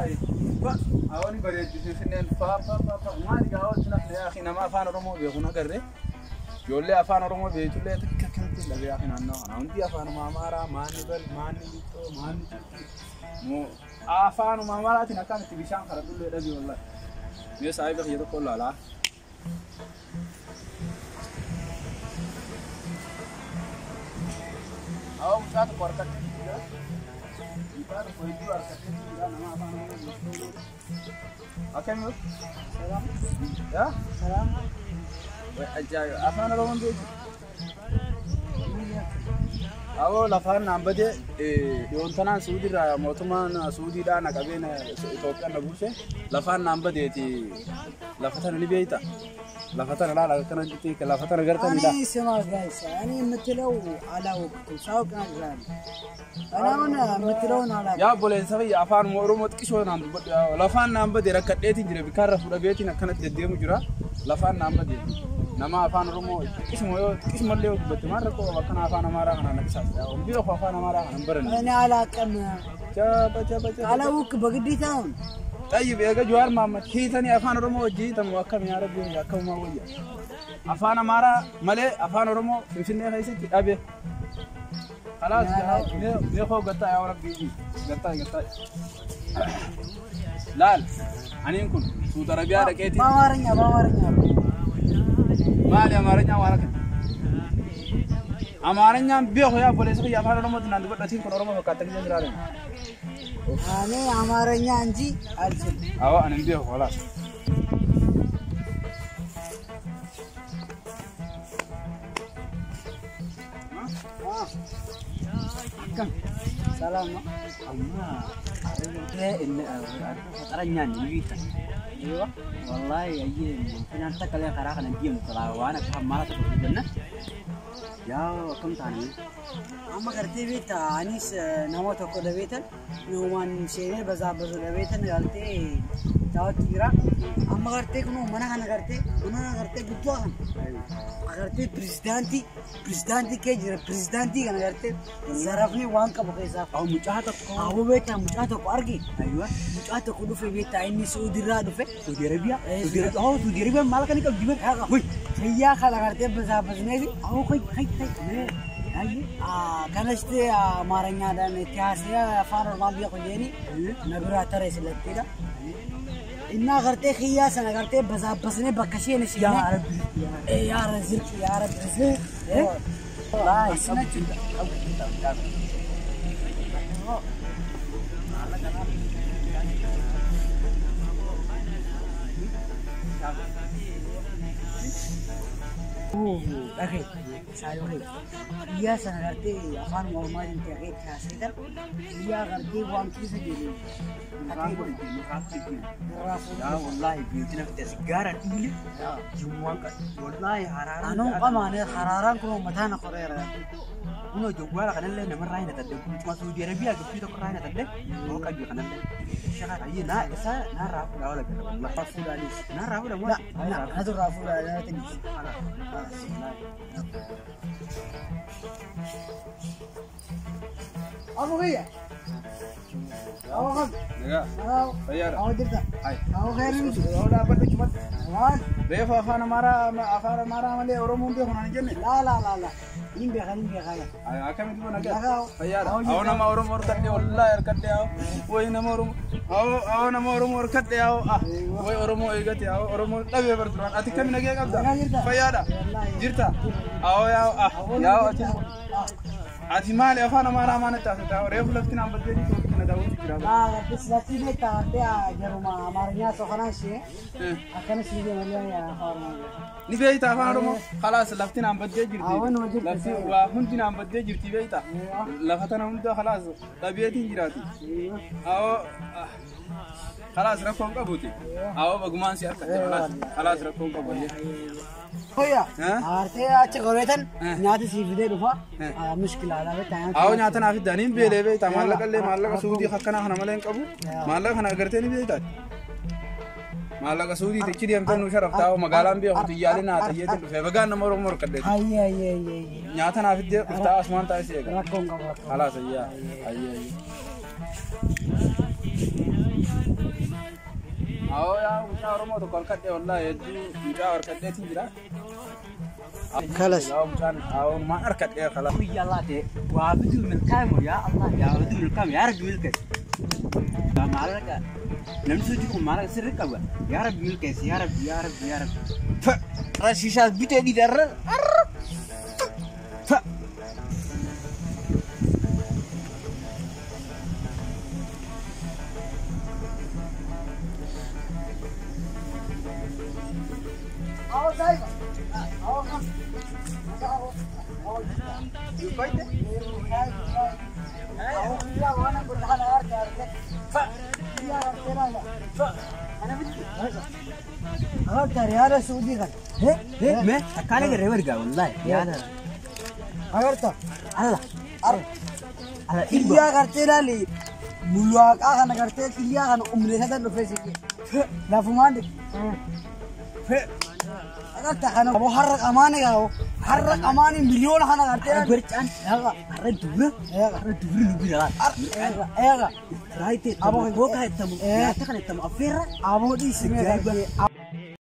Wallahi awani bareeddi Finfinneen fa fa fa fa maali gaa walitti nafne yaa akhi nama afaan Oromoo beeku nagarre. Ijoollee afaan Oromoo beektullee takka akkanatti hin dhabe yaa akhi naannoo kana. Hundi afaanuma Amaaraa maanni bal maanni lixxoo maanni cuuqqii. Moo afaanuma Amaaraatiin akkaan itti bishaan kadhadhullee dhabe wallahi. Mee saahiba kiyya tokko ilaalaa. Awwa mucaa tokko harkatti jira. Mucaa tokko hedduu harkatti jira nama afaan Oromoo beeku. Akkami? Salaam. Yaa? Salaam. Ajaa'iba! Afaan Oromoon beektu? Awoo lafaan naan badee dhiyoon tanaan Suudiirraa mootummaan Suudiidhaa na qabee Itoophiyaan na buuse lafaan naan badeeti lafa tana ni beekta? Lafa tana laala akkana jirti lafa tana gartanii እኔ ስማ ጋይስ፣ እኔ የምትለው አላወቅኩም። ሳውቅ እነግርሃለሁ። እኔ አሁን የምትለውን አላውቅም። Yaa obboleessa fayya afaanuma Oromoo xiqqishoo naan dubbadhu lafaan naan badee rakkadheetiin jira bikkaarra fuudhabeetiin akkanatti deddeemu jira lafaan naan badee nama afaan Oromoo xiqqishuma yoo xiqqishumallee yoo dubbatte maal rakkoo qaba akkana afaan Amaaraa kanaan naqsaas biyya koo afaan Amaaraa kana hin baranne. እኔ አላውቅም። Jaba jaba jaba. ካላወቅክ በግዴታ አሁን Xayyib eega Jawaar Mahammad hiitanii afaan Oromoo hojii hiitamu akkam yaa Rabbi akkamumaa wayya. Afaan Amaaraa malee afaan Oromoo Finfinnee keessatti dhabe. Kalaas mee koo gattaa yaa Rabbi gattaa gattaa. Laal aniin kun Suudi Arabiyaa dhaqeetiin በአማርኛ በአማርኛ maali Amaaranya waan akka Amaaranyaan beeku yaa obboleessa kiyya afaan Oromootiin naan dubbadhatiin kun Oromoo fakkaata gisee jiraatan. እኔ አማርኛ እንጂ አልችልም። Awwa ani hin beeku kalaas. ሰላም ነው። Amma faxaranyaan ni beekta. Wallahi ayyee finaan takka illee karaa kana deemu karaa waan akka hammaara tokko hojjenna. Yaa akkam taane Amma gartee beekta anis nama tokko dhabeetan nuumaan seenee bazaabazu dhabeetan galtee daawwatti jira. Amma gartee kunoo mana kana gartee mana kana gartee guddoo kana gartee pirezidaantii pirezidaantii kee jira pirezidaantii kana gartee zarafni waan qabu keessaa. Awu mucaa tokko. Aboo beektaa mucaa tokko argi Ayyuwa. mucaa tokko dhufe beektaa inni Suudiirraa dhufe. Saudi Arabiyaa. Saudi Arabiyaa. Awu Saudi Arabiyaa maal kan qabdi bara. Wuy. Fayyaa kana gartee bazaabazneeti. Awu kai kai kai. Mee. Ayyee. Kanasti amaaranyadhaan itti haasa'ee afaan oromoo biyya kujeeni na biraa taree silattiidha. Innaa gartee xiyyaa sana gartee bazaabasnee bakka isheen isheen. Yaa Rabbi. Yaa Razirqi yaa Rabbi. Wallahi qabdi qabdi qabdi. Dhagee saayoo xiyyaa sana gartee afaan oromaatiin ta'ee itti haasa'eetan xiyyaa gartee waan keessa jiru. Irraa Yaa wallahi biyyooti nafti as gaara dhiile. Jimmuwaan qabu. Wallahi haraaraan. Anuu qamaan haraaraan kun mataa na qoreera. Kunoo jawwaala kanallee namarraa hin atadde. Kuncuma Saudi Arabiyaa gabbii tokkorraa hin atadde. Oo qabdi kanallee. Shaka ayyee naa isaa naarraa fuudhaa oola gara wallahi. Fuudhaanis. Naarraa fuudha moo? Natu irraa fuudhaa natti dhiisi. Abu kiyya. Abu kam. Nagaa. Abu. Fayyaadha. Abu jirta. Hai. Abu khairin miti. Yoo dhaabbadhu chumatti. Waan. Reefu afaan Amaaraa afaan Amaaraa malee Oromoon beeku naan hin jenne. Laa laa laa laa. Hin beekan hin beekan. Akkamitti boo nagaa? Nagaa. Fayyaadha. Awoo nama Oromoo harkadhee wallahi harkadhee awoo. Wayi nama Oromoo. Awoo awoo nama Oromoo harkadhee awoo. Ah wayi Oromoo eegate awoo Oromoo dhabee bar duraan. Ati kami nagee qabda? Nagaa jirta? Fayyaadha. Wallahi. Jirta? Awoo yaa'oo ah yaa'oo ati ati maali afaan Amaaraa maal natti haasofta? Reefu lafti naan baddee jirtu na daawwatu jira. Laa gartee silatti beektaa gartee jaruma amaaranya sokanaa ishee akkana si malee afaan oromoo. Ni beekta afaan Oromoo? Khalaas lafti naan baddee jirti. Awwan nama jirti. Lafti waa hundi naan baddee jirti beekta. Lafa tana hunda khalaas dhabeetiin jiraati. Awoo khalaas rakkoon qabuuti. Awoo bagumaan si harkadhe khalaas khalaas rakkoon qabu. Fayyaa. Eh? Gartee achi qoreetan nyaata sii fidee dhufa. Mushkilaadha beektaa. Awoo nyaata naaf fidda niin beelee beekta maallaqa illee maallaqa suudii akkanaa kana malee hin qabu. Maallaqa kana agartee ni beekta. Maallaqa suudii tichi deemtee nu sharafta awoo magaalaan beeku xiyyaalee naa xiyyeetiin dhufee bagaan nama Oromoo harkadheeti. Hayyee hayyee hayyee. Nyaata naaf fiddee dhuftaa asumaan taa'ee si eega. Rakkoon qabu rakkoon. خلاص اياه اياه. Awoo yaa mucaa Oromoo tokko harkadhee wallaahi hedduu mucaa harkadheetiin jira. Kalas. Yaa mucaan awoo maan harkadhee kala. Guyyaa laate waa bituu milkaa'e yaa Allah yaa bituu milkaa'e yaa Rabbi milkeessi. Yaa maallaqa namni sochii kun maallaqa sirri qaba yaa Rabbi milkeessi yaa Rabbi yaa Rabbi yaa Rabbi. Fa shishaa bitee dhiite arra arra. Fa. Awoo saayiba. Awoo kam. Awoo. Awoo. Awoo yaa waan akka kana argaa argee. Yaa argee laala. Ana bitu. Agartaa yaada Suudii kana. Mee akkaalee garee wargaa wallaahi yaada. Agartaa. Allah. Allah dhibba. Xiyyaa gartee ilaali. Mulwaaqaa kana gartee xiyyaa kana umreessatan dhufee si lafumaan dhiqe. Agartaa kana aboo har'a qamaani gaa'o har'a qamaani miliyoona kana gartee. Har'a barcaan. Har'a dubra. Har'a dubri nu bira. Eega eega. Raayitee Aboo kookaa ittamu nyaata kana ittamu affeerra. Aboo dhiisime gartee.